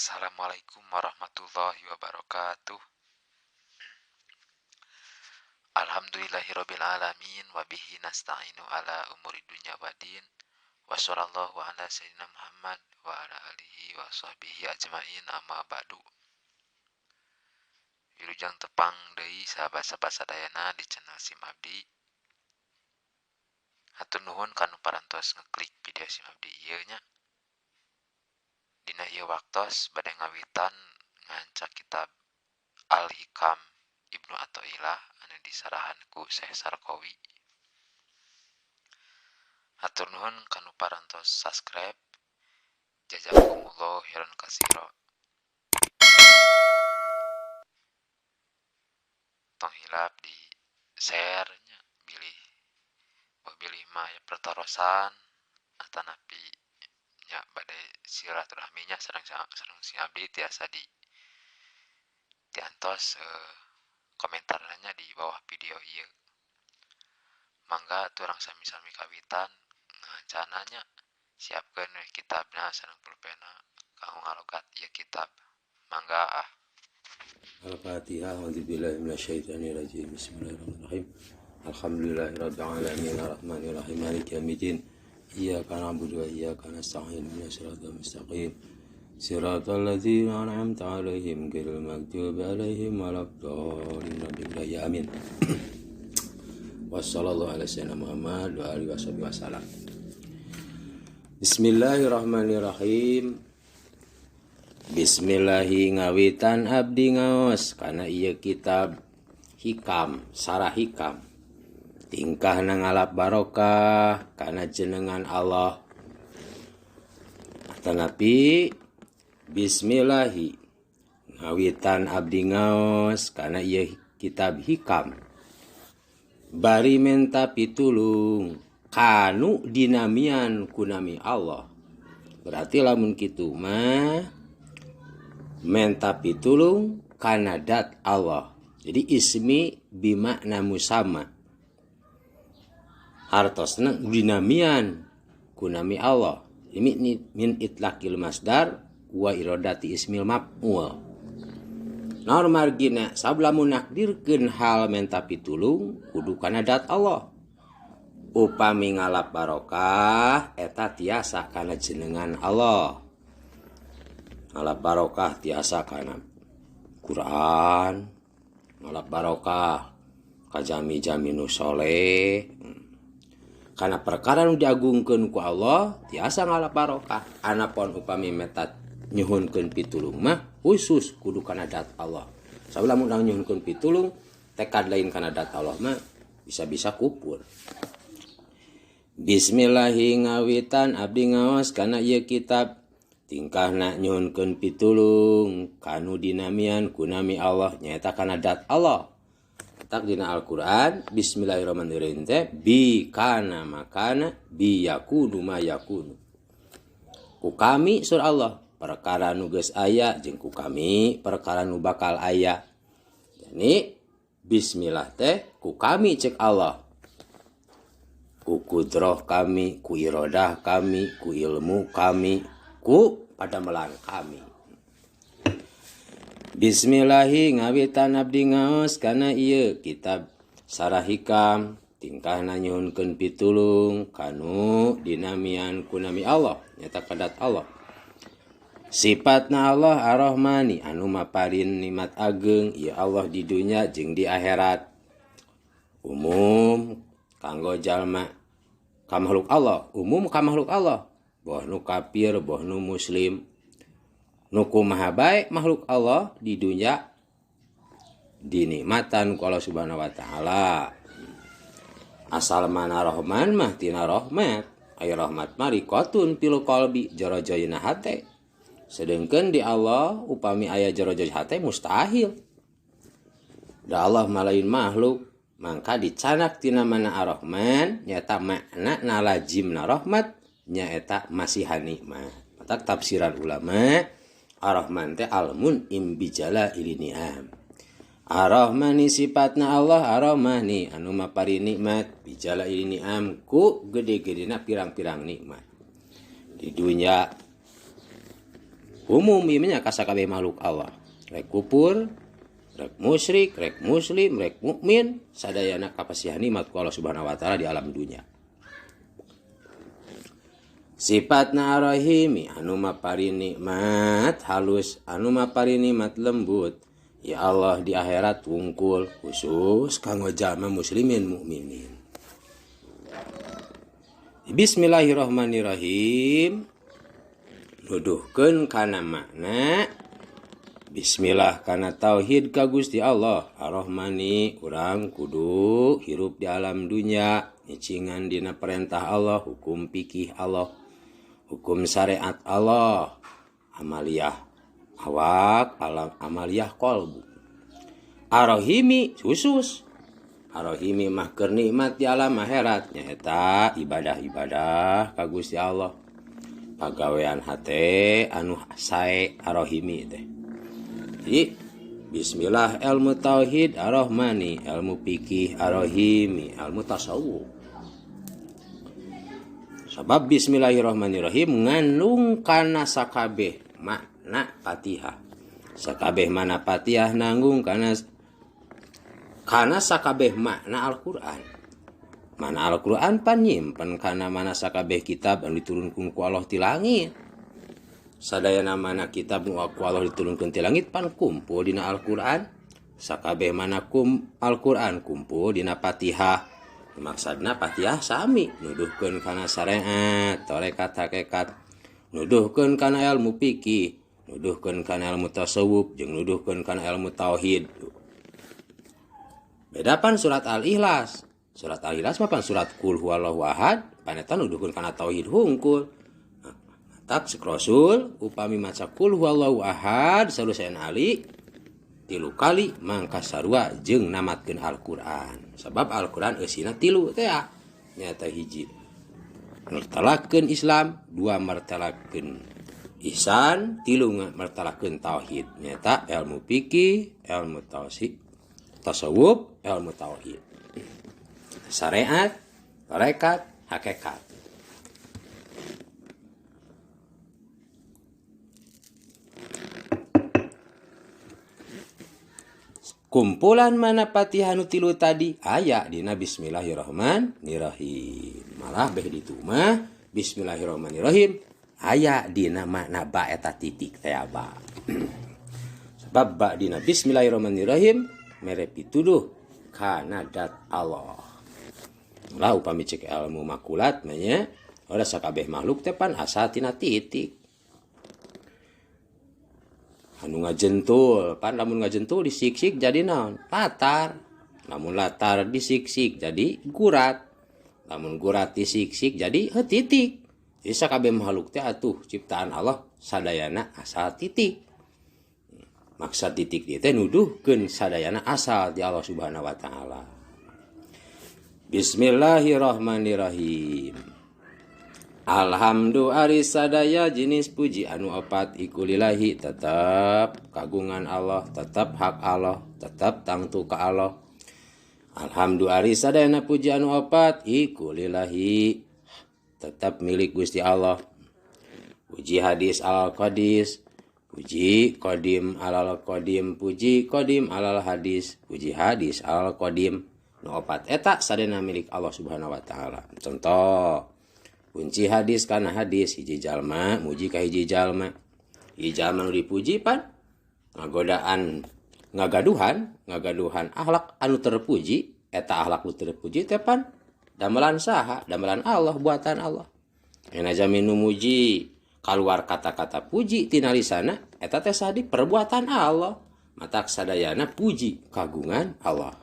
Assalamualaikum warahmatullahi wabarakatuh. Alhamdulillahirabbil alamin wa bihi nasta'inu ala umuri dunya waddin. Wa sallallahu ala sayyidina Muhammad wa ala alihi wa sahbihi ajmain, amma ba'du. Wilujeng tepang deui sahabat-sahabat sadayana di channel Sim Abdi. Hatur nuhun kanu parantos ngeklik video Sim Abdi ieu nya. Dina ieu waktos bade ngawitan ngaca kitab Al-Hikam Ibnu Athaillah anu disarahan ku Syekh Sarkowi. Hatur nuhun kanu parantos subscribe. Jazakumullahu khairan katsira. Tong hilap di share nya, bilih bilih mah aya pertarosan atanapi nya bade silaturahmi nya sareng sareng si abdi tiasa di diantos komentarna nya di bawah video ieu. Mangga urang sami-sami kawitan ngacana nya, siapkeun we kitabna sareng pulpena kanggo ngalogat ieu kitab. Mangga ah. Al-Fatihah. A'udzubillahi minasyaitonirrajim. Bismillahirrahmanirrahim. Alhamdulillahirabbil alamin arrahmanirrahim maliki yaumiddin. Iyyaka na'budu wa iyyaka nasta'in ihdinas siratal mustaqim. Siratal ladzina an'amta 'alaihim ghairil maghdubi 'alaihim waladdallin. Ya amin. Wassallallahu ala sayyidina Muhammad wa alihi washabihi wasallam. Bismillahirrahmanirrahim. Bismillahi ngawitan abdi ngaos kana ieu kitab Hikam, Sarah Hikam. Tingkahna ngalap barokah kana jenengan Allah. Tanapi bismillahi ngawitan abdi ngaos kana ieu kitab Hikam. Bari menta pitulung kanu dinamian kunami Allah. Berarti lamun kitu mah menta pitulung kana dat Allah. Jadi ismi bimakna musamma. Hartosna dinamian kunami Allah. Ini min itlaqil masdar wa iradati ismil maf'ul. Naon margina sablamun nakdirkeun hal menta pitulung kudu kana dat Allah. Upami ngalap barokah eta tiasa kana jenengan Allah. Ngalap barokah tiasa kana Quran, ngalap barokah ka jami-jami nu soleh. Kana perkara nu diagungkeun ku Allah tiasa ngalap barokah. Anapun upami meta nyuhunkeun pitulung mah khusus kudu kana dat Allah. Sabab lamun urang nyuhunkeun pitulung tekad lain kana dat Allah mah bisa-bisa kupur. Bismillahi ngawitan abdi ngaos kana ieu kitab. Tingkahna nyuhunkeun pitulung kanu dinamian kunami Allah nyaeta kana dat Allah. Tak dina Al-Qur'an bismillahirrahmanirrahim teh bi kana makana bi yakunu ma yakunu. Ku kami sur Allah perkara nu geus aya jeung ku kami perkara nu bakal aya. Yani bismillah teh ku kami cek Allah. Ku kudroh kami, ku irodah kami, ku ilmu kami, ku padamelan kami. Bismillahi ngawitan abdi ngaos kana ieu kitab Sarah Hikam. Tingkahna nyuhunkeun pitulung kanu dinamian kunami Allah nyaeta kadat Allah. Sifatna Allah Ar-Rahmani anu maparin nikmat ageng ieu Allah di dunya jeung di akhirat. Umum kanggo jalma ka makhluk Allah, umum ka makhluk Allah, boh nu kafir boh nu muslim. Nu kumaha bae makhluk Allah di dunya dinikmatan ku Allah Subhanahu wa taala. Asal mana Rahman mah tina rahmat, aya rahmat mah riqatun fil qalbi jorojoyna hate. Sedengkeun di Allah upami aya jorojoy hate mustahil. Da Allah mah lain makhluk, mangka dicanak tina mana Ar-Rahman nyaeta makna nalajimna rahmat nyaeta masihan nikmat. Matak tafsiran ulama Ar-Rahman teh al-mun'im bijalaili ni'am. Ar-Rahmani sifatna Allah Ar-Rahmani anu mapari nikmat bijalaili ni'am ku gede-gedena pirang-pirang nikmat. Di dunya Umum ieu nya ka sakabeh makhluk Allah. Rek kufur, rek musyrik, rek muslim, rek mukmin, sadayana kapasihan nikmat ku Allah Subhanahu wa taala di alam dunya. Sifatna Ar-Rahimi anu mapari nikmat halus, anu mapari nikmat lembut. Ya Allah di akhirat wungkul khusus kanggo jalma muslimin mukminin. Bismillahirrahmanirrahim. Nuduhkeun kana makna bismillah kana tauhid ka Gusti Allah. Ar-Rahmani urang kudu hirup di alam dunya nyicingan dina perintah Allah, hukum fikih Allah, hukum syariat Allah, amaliyah awak, alam amaliyah qalbu. Ar-Rahimi khusus. Ar-Rahimi mah keur nikmat di alam akhirat nyaeta ibadah-ibadah ka Gusti Allah. Pagawean hate anu sae Ar-Rahimi teh. Jadi bismillah ilmu tauhid Ar-Rahmani, ilmu fikih Ar-Rahimi, ilmu tasawuf. Sabab bismillahirrahmanirrahim ngandung kana sakabeh makna Fatihah. Sakabeh mana Fatihah nanggung kana sakabeh makna Al-Qur'an. Mana Al-Qur'an pan nyimpen kana mana sakabeh kitab anu diturunkeun ku Allah ti langit. Sadayana mana kitab nu ku Allah diturunkeun ti langit pan kumpul dina Al-Qur'an. Sakabeh mana kum Al-Qur'an kumpul dina Fatihah. Maksudna Fatihah sami nuduhkeun kana syariat, tarekat, hakikat, nuduhkeun kana ilmu fikih, nuduhkeun kana ilmu tasawuf, jeung nuduhkeun kana ilmu tauhid. Beda pan surat Al-Ikhlas. Surat Al-Ikhlas mah pan surat Qul huwallahu ahad, pan eta nuduhkeun kana tauhid hungkul. Tak cek Rasul upami maca Qul huwallahu ahad salusayan ali 3 kali mangka sarua jeung namatkeun Al-Qur'an. Sabab Al-Qur'an eusina 3 teh nyaeta hiji mertelakeun Islam, 2 mertelakeun ihsan, 3 mertelakeun tauhid. Nyaeta ilmu fikih, ilmu tasawuf, ilmu tauhid. Syariat, tarekat, hakikat. Kumpulan mana Fatihah nu 3 tadi aya dina bismillahirrahmanirrahim. Malah beh ditu mah bismillahirrahmanirrahim aya dina makna ba eta titik teh ba. Sebab ba dina bismillahirrahmanirrahim mere pituduh kana dat Allah. Lah upami cek ilmu makulat mah nya ora sakabeh makhluk teh pan asal tina titik. Anu ngajentul, pan lamun ngajentul disiksik jadi naon? Latar. Lamun latar disiksik jadi gurat. Lamun gurat disiksik jadi titik. Jadi sakabeh makhluk teh atuh ciptaan Allah sadayana asal titik. Maksud titik dieu teh nuduhkeun sadayana asal di Allah Subhanahu wa taala. Bismillahirrahmanirrahim. Alhamdulillah ari sadaya jenis puji anu opat iku lillahi tetep kagungan Allah, tetep hak Allah, tetep tangtu ka Allah. Alhamdulillah ari sadayana puji anu opat iku lillahi tetep milik Gusti Allah. Puji hadis al qadis, puji qadim alal qadim, puji qadim alal hadis, puji hadis alal qadim. Nu opat eta sadayana milik Allah Subhanahu wa taala. Contoh kunci hadis kana hadis hiji jalma muji ka hiji jalma. Hiji jalma nu dipuji pan ngagodaan ngagaduhan akhlak anu terpuji, eta akhlak nu terpuji teh pan damelan saha? Damelan Allah, buatan Allah. Ena jamin nu muji kaluar kata-kata puji tina lisana eta teh sadi perbuatan Allah. Matak sadayana puji kagungan Allah.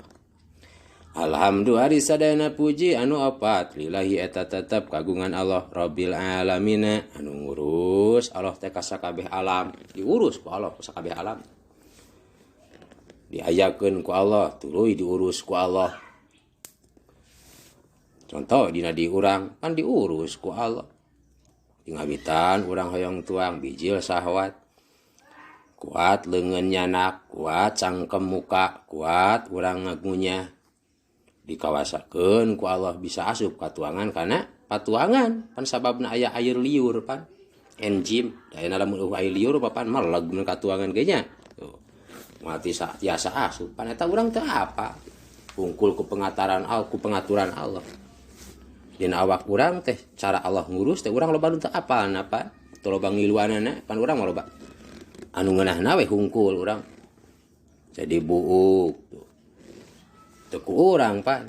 Alhamdulillah sadayana puji anu opat lillahi eta tetep kagungan Allah Rabbil alamina anu ngurus Allah teh ka sakabeh alam, diurus ku Allah ka sakabeh alam, diayakeun ku Allah tuluy diurus ku Allah. Contoh dina di urang kan diurus ku Allah. Di ngawitan urang hoyong tuang bijil sahwat, kuat leungeun nyanak, kuat cangkem muka, kuat urang ngagunyah, dikawasakeun ku Allah bisa asup katuangan kana patuangan pan sababna aya air liur pan Enzim da ayeuna lamun eueuh air liur papan meleg mun katuangan ge nya. Tuh. Moal tiasa asup pan eta urang teu apa. Hungkul ku pengataran ku pengaturan Allah. Dina awak urang teh cara Allah ngurus teh urang loba nu teu apal napa. Teu loba ngiluanana pan urang mah loba anu ngeunahna we hungkul urang. Jadi buuk tuh. Teu ku urang pan.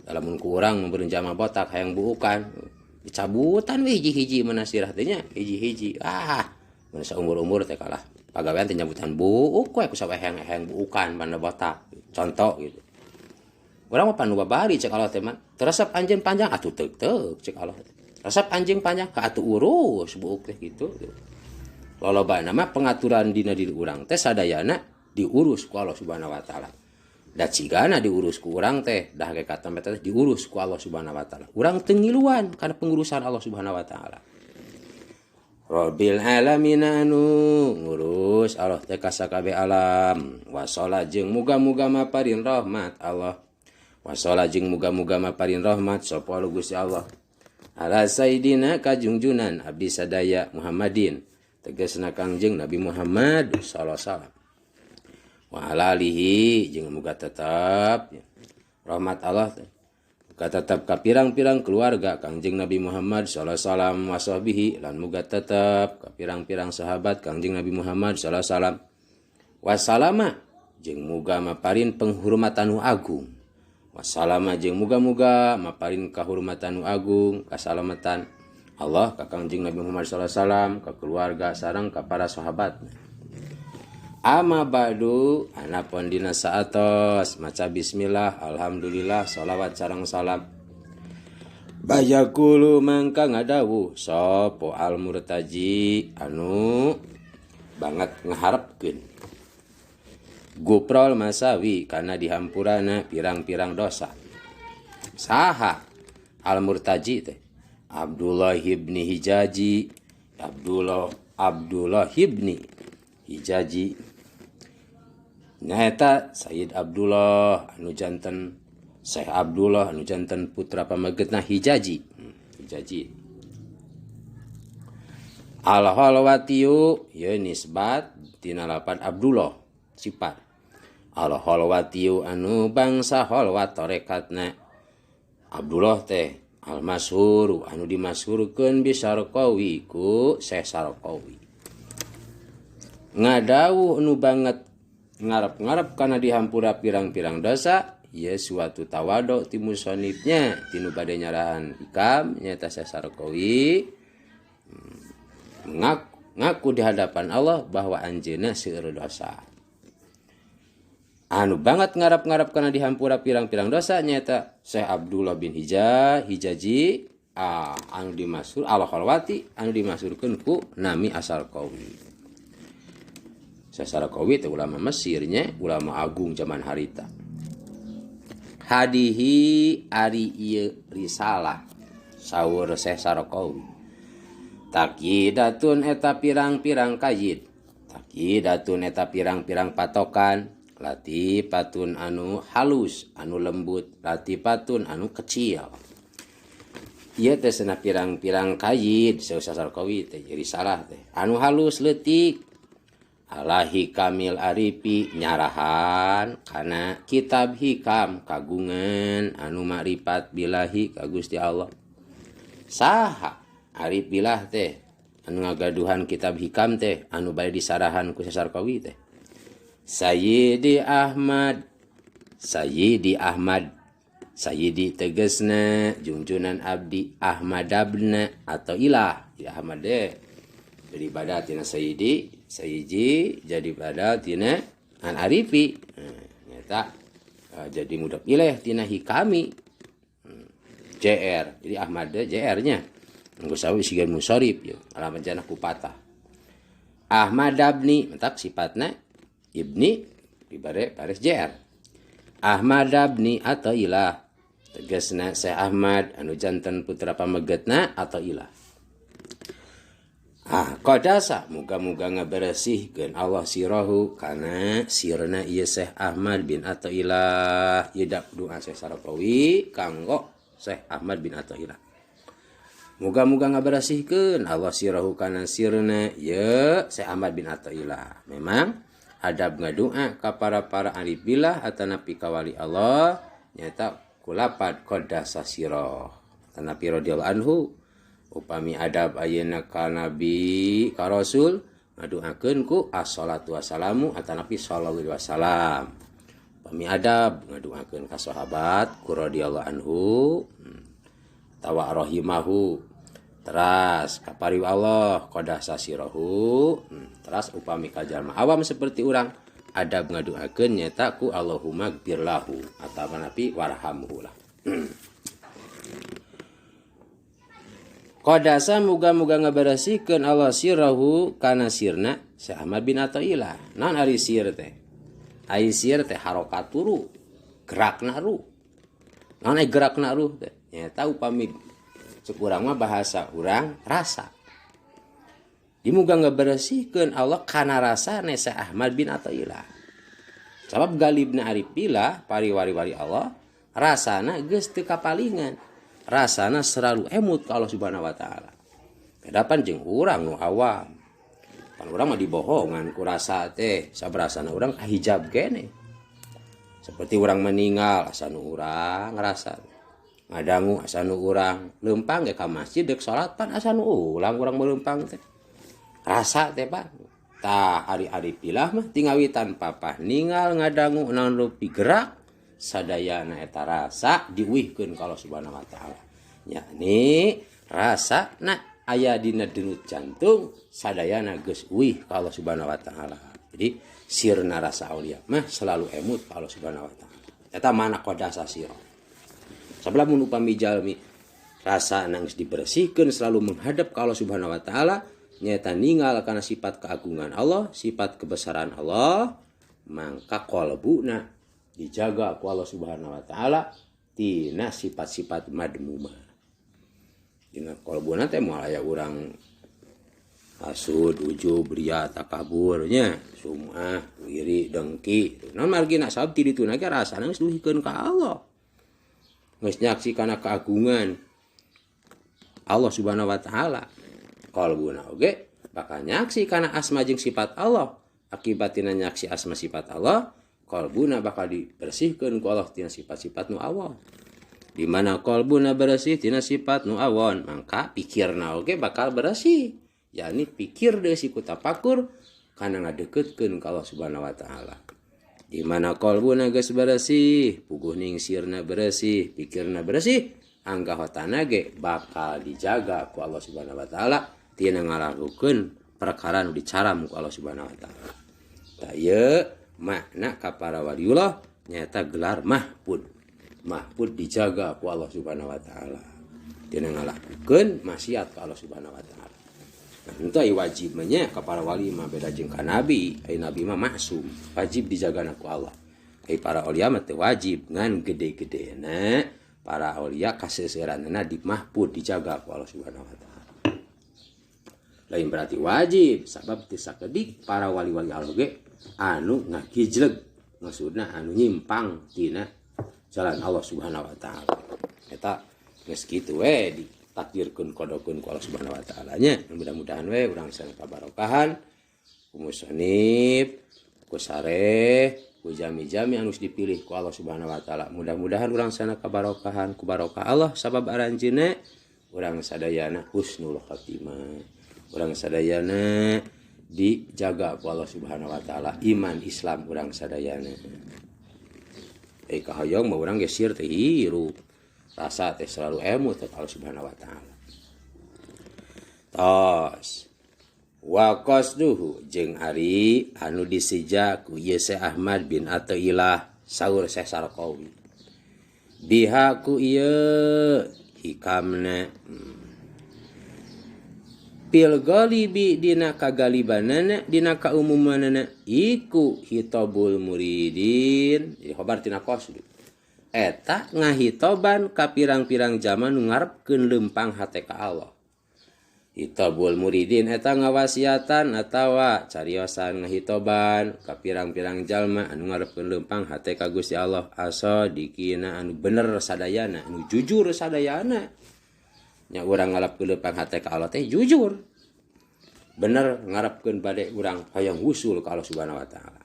Lamun ku urang meureun jalma botak hayang buukan. Dicabutan we hiji-hiji mana sirah teh nya, hiji-hiji. Ah, mun saumur-umur teh kalah. Pagawean teh nyabutan buuk we ku saeheng-eheng buukan banda botak. Contoh gitu. Urang mah pan nu babari cek Allah teh mah. Teu resep anjeun panjang atuh teuk-teuk cek Allah teh. Resep anjing panjang ka atuh urus buuk teh gitu. Lolobana mah pengaturan dina diri urang teh sadayana diurus ku Allah Subhanahu wa taala. Da cigana diurus ku urang teh, da hakikatna mah teh diurus ku Allah Subhanahu wa taala. Urang teu ngiluan kana pengurusan Allah Subhanahu wa taala. Rabbil alamin anu ngurus Allah teh ka sakabeh alam. Wasala jeung muga-muga maparin rahmat Allah. Wasala jeung muga-muga maparin rahmat sapa Gusti Allah. Ala sayidina kajungjunan abdi sadaya Muhammadin. Tegasna Kangjeng Nabi Muhammad sallallahu alaihi wasallam. Wa ala alihi jeung muga tetep rahmat Allah teh. Muga tetep ka pirang-pirang keluarga Kangjeng Nabi Muhammad sallallahu alaihi wasallam wa sahbihi lan muga tetep ka pirang-pirang sahabat Kangjeng Nabi Muhammad sallallahu alaihi wasallam. Wassalama jeung muga maparin penghormatan nu agung. Wassalama jeung muga-muga maparin kahormatan nu agung, kasalamatan Allah ka Kangjeng Nabi Muhammad sallallahu alaihi wasallam, ka keluarga sareng ka para sahabat. Ama ba'du anapun dina saatos maca bismillah alhamdulillah sholawat sareng salam. Bayaqulu mangka ngadawuh sapa al murtaji anu banget ngaharepkeun. Guprol masawi kana dihampurana pirang-pirang dosa. Saha al murtaji teh? Abdullah ibni Hijaji, Abdullah ibni Hijaji. Nyaeta Sayyid Abdullah anu janten Syekh Abdullah anu janten putra pamegetna Hijaji. Hijaji. Al Halwatiu ieu nisbat tina lapan Abdullah sifat. Al Halwatiu anu bangsa Halwat tarekatna Abdullah teh al masyhur anu dimasyhurkeun bisarqawi ku Syekh Sarqawi. Ngadawuh nu banget ngarep-ngarep kana dihampura pirang-pirang dosa ieu suatu tawadu ti musonifnya tinu bade nyarahan hikam nyaeta Syekh Sarqawi ngaku di hadapan Allah bahwa anjeunna seueur dosa. Anu banget ngarep-ngarep kana dihampura pirang-pirang dosa nyaeta Syekh Abdullah bin Hijaji anu dimasyhur al-Khalwati anu dimasyhurkeun ku nami Asarqawi. Syekh Sarqawi teh ulama Mesirnya, ulama agung zaman harita. Hadihi ari ieu risalah saur Syekh Sarqawi. Taqidatun eta pirang-pirang kayid. Taqidatun eta pirang-pirang patokan, latifatun anu halus, anu lembut, latifatun anu kecil. Ieu teh cenah pirang-pirang kayid Syekh Sarqawi teh risalah teh anu halus leutik. Alahi kamil arifi nyarahan kana kitab hikam kagungan anu makrifat bilahi ka Gusti Allah. Saha arif bilah teh anu ngagaduhan kitab hikam teh anu bade disarahan ku Syekh Sarqawi teh. Sayyidi Ahmad, Sayyidi Ahmad, Sayyidi tegesna jungjunan abdi Ahmadabna atau ilah. Ya Ahmad deh jadi pada tina Sayyidi, Sayyidi jadi pada tina an arifi. Nyata jadi mudah pilih tina hikami. JR. Jadi Ahmad deh JR-nya. Nunggu sawi sigan musarif ya. Alamat janah kupatah. Ahmad abni mantap sifatna ibni dibare pares JR. Ahmad abni atau ilah. Tegasna Syekh Ahmad anu janten putra pamegetna atau ilah. Ah, qadasa muga-muga ngaberesihkeun Allah sirahu kana sirna ieu Syekh Ahmad bin Athaillah. Ieu doa Syekh Sarqawi kanggo Syekh Ahmad bin Athaillah. Muga-muga ngaberesihkeun Allah sirahu kana sirna ye Syekh Ahmad bin Athaillah. Memang adab ngadua ka para-para arif billah atanapi ka wali Allah nyata kulapat qaddasa sirah. Atanapi radhiyallahu anhu upami adab ayeuna ka nabi ka rasul ngaduakeun ku assalatu wassalamu atanapi sallallahu alaihi wasallam. Upami adab ngaduakeun ka sahabat ku radhiyallahu anhu tawa rahimahu. Teras kapariw Allah qadasa sirahu. Teras upami ka jalma awam seperti urang adab ngaduakeun nyata ku Allahumma gfirlahu atawa napi warhamhu lah. Qadasa muga-muga ngaberesihkeun Allah sirahu kana sirna Syekh Ahmad bin Athaillah. Naon ari sir teh? Ari sir teh harokat ruh, gerakna ruh. Naon ari gerakna ruh teh? Nyata upami cek urang mah bahasa urang rasa. Dimuga ngaberesihkeun Allah kana rasana Syekh Ahmad bin Athaillah. Sabab galibna arif billah pariwari-wari Allah rasana geus teu kapalingan. Rasana selalu emut ka Allah Subhanahu wa taala. Bedapan jeung urang nu awam. Pan urang mah dibohongan ku rasa teh, sabrasana urang kahijab kene. Seperti urang meninggal asa nu urang ngrasa. Ngadangu asa nu urang leumpang ge ka masjid deuk salat pan asa nu ulang urang meleumpang teh. Rasa teh pan. Tah ari-ari pilah mah tingawitan papah ninggal ngadangu naon rupi gerak sadayana eta rasa diuihkeun ka Allah Subhanahu wa taala. Yakni rasa na aya dina denyut jantung sadayana geus uih ka Allah Subhanahu wa taala. Jadi sirna rasa aulia mah selalu emut ka Allah Subhanahu wa taala. Eta mana qadasa sirah. Sabab mun upami jalmi rasa nangis dibersihkeun selalu menghadap ka Allah Subhanahu wa taala nyata ninggal kana sifat keagungan Allah, sifat kebesaran Allah, mangka qalbuna dijaga ku Allah Subhanahu wa taala tina sifat-sifat madmumah. Dina qalbuna teh moal aya urang hasud, ujub, riya, takabur nya, sum'ah, iri, dengki. Naon margina sabab ti dituna ge rasana geus duhikeun ka Allah. Geus nyaksi kana keagungan Allah Subhanahu wa taala. Qalbuna oge bakal nyaksi kana asma jeung sifat Allah. Akibatina nyaksi asma sifat Allah, qalbuna bakal dibersihkeun ku Allah tina sifat-sifat nu awon. Di mana qalbuna bersih tina sifat nu awon, mangka pikirna oge bakal bersih. Yakni pikir deui siku tapakur kana ngadeukeutkeun ka Allah Subhanahu wa taala. Di mana qalbuna geus bersih, puguh ningsirna bersih, pikirna bersih, angga hotana ge bakal dijaga ku Allah Subhanahu wa taala tina ngalakukeun perkara nu dicaram ku Allah Subhanahu wa taala. Tah ieu makna ka para waliullah nyata gelar mahfud. Mahfud dijaga ku Allah Subhanahu wa taala. Tina ngalakukeun maksiat ka Allah Subhanahu wa taala. Nah, tentu aya wajib mah nya ka para wali mah beda jeung ka nabi. Aya nabi mah maksum, wajib dijaga ku Allah. Aya para aulia mah teu wajib ngan gede-gedena para aulia kaseuseurana di mahfud dijaga ku Allah Subhanahu wa taala. Lain berarti wajib sabab teu sakedik para wali-wali Allah ge anu ngagijleg, maksudna anu nyimpang tina jalan Allah Subhanahu wa taala. Eta geus kitu we ditakdirkeun kodokeun ku Allah Subhanahu wa taala nya. Mudah-mudahan we urang sareng kabarokahan ku musonib, ku sareh, ku jami-jami anu dipilih ku Allah Subhanahu wa taala. Mudah-mudahan urang sareng kabarokahan ku barokah Allah sabab aranjeunna urang sadayana husnul khatimah. Urang sadayana dijaga ku Allah Subhanahu wa taala iman Islam urang sadayana. Kahoyong mah urang ge sir teh hirup. Rasa teh selalu emut ka Allah Subhanahu wa taala. Tos wa qasduhu jeung ari anu disija ku ieu Syekh Ahmad bin Athaillah saur Syekh Sarqawi. Biha ku ieu hikamna pil galibi dina kagalibanana dina kaumumanana iku hitabul muridin. Jadi khobar tina qasdu eta ngahitoban ka pirang-pirang zaman nu ngarepkeun leumpang hate ka Allah. Hitabul muridin eta ngawasiatan atawa cariosan ngahitoban ka pirang-pirang jalma anu ngarepkeun leumpang hate ka Gusti Allah asa dikina anu bener sadayana anu jujur sadayana. Nya urang ngalap leumpang hate ka Allah teh jujur. Bener ngarepkeun bade urang hayang wusul ka Allah Subhanahu wa taala.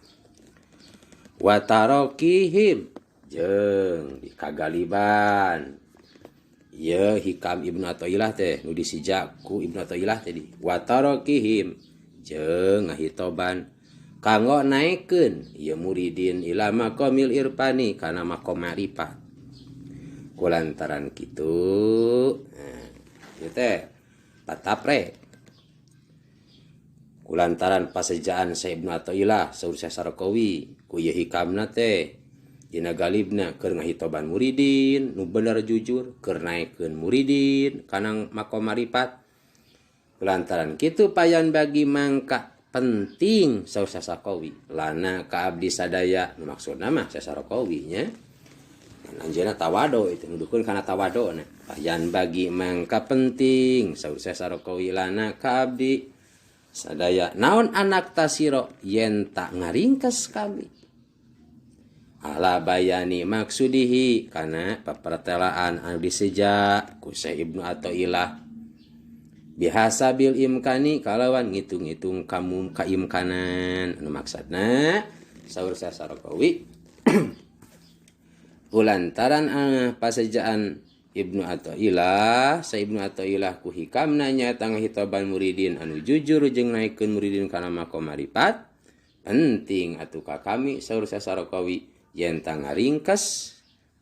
Wa tarokihim jeung dikagaliban. Ieu Hikam Ibnu Athaillah teh nu disija ku Ibnu Athaillah teh di wa tarokihim jeung ngahitoban kanggo naikeun ieu muridin ila maqamil irfani kana maqam ma'rifat. Kulantaran kitu ieu teh patapre kulantaran pasejaan Syekh Ibnu Athaillah saur Syekh Sarkowi ku ieu hikamna teh dina galibna keur ngahitoban muridin nu bener jujur keur naikeun muridin kana maqam ma'rifat. Kulantaran kitu payan bagi mangka penting saur Syekh Sarkowi lana ka abdi sadaya nu maksudna mah Syekh Sarkowi nya. Anjeunna tawado itu nuduhkeun kana tawadona. Payan bagi mangka penting saur Syekh Sarkowi lana ka abdi sadaya naon anak tasiro yen tak ngaringkes kami ala bayani maksudihi kana papertelaan anu diseja ku Syekh Ibnu Athaillah bihasabil imkani kalawan ngitung-ngitung kamu kaimkanan anu maksudna saur Syekh Sarkowi kulantaran pasejaan Ibnu Athaillah sa Ibnu Athaillah ku hikamna nyaeta ngahitoban muridin anu jujur jeung naikeun muridin kana maqam ma'rifat penting atuh ka kami saur Syekh Sarkowi yen tah ngaringkes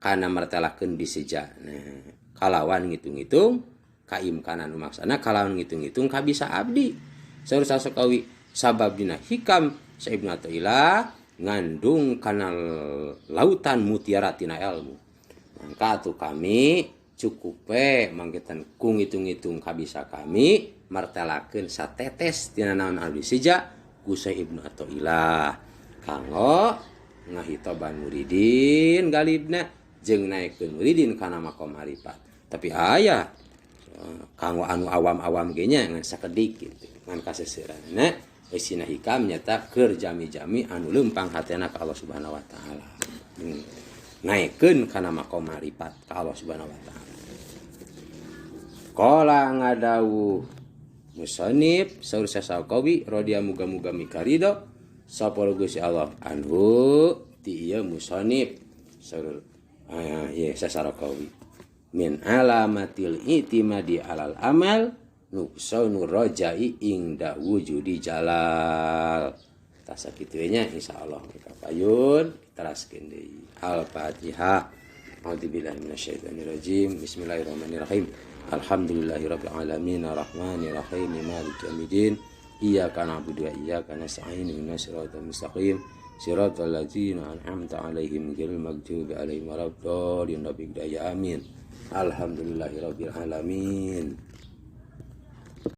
kana martelakeun disejana kalawan ngitung-ngitung kaimkanan nu maksana kalawan ngitung-ngitung kabisa abdi saur Syekh Sarkowi sabab dina hikam sa Ibnu Athaillah ngandung kana lautan mutiara tina ilmu. Mangka atuh kami cukup we mangkitan ku ngitung-ngitung kabisa kami martelakeun satetes tina naon anu disija ku Syekh Ibnu Athaillah kanggo ngahitoban muridin galibna jeung naikeun muridin kana maqam ma'rifat. Tapi aya kanggo anu awam-awam ge nya ngan sakedik kitu ngan kaseseuranna eusina hikam nyata keur jami-jami anu leumpang hatena ka Allah Subhanahu wa taala. Naikeun kana maqam ma'rifat ka Allah Subhanahu wa taala. Qala ngadawuh musannif saur Syekh Sarkowi radhiyallahu muga-muga mikarido sapa Gusti Allah anhu ti ieu musannif saur ieu Syekh Sarkowi min alamatil i'timadi alal amal nuqsanu rajai ingda wujudi jalal. Tah sakitu we nya insyaallah ka payun teraskeun deui. Al-Fatihah. A'udzubillahi minasyaitonirrajim. Bismillahirrahmanirrahim. Alhamdulillahirabbil alamin arrahmanirrahim maliki yaumiddin. Iyyaka na'budu wa iyyaka nasta'in ihdinas siratal mustaqim siratal ladzina an'amta 'alaihim ghairil maghdubi 'alaihim waladdallin. Amin. Alhamdulillahirabbil alamin.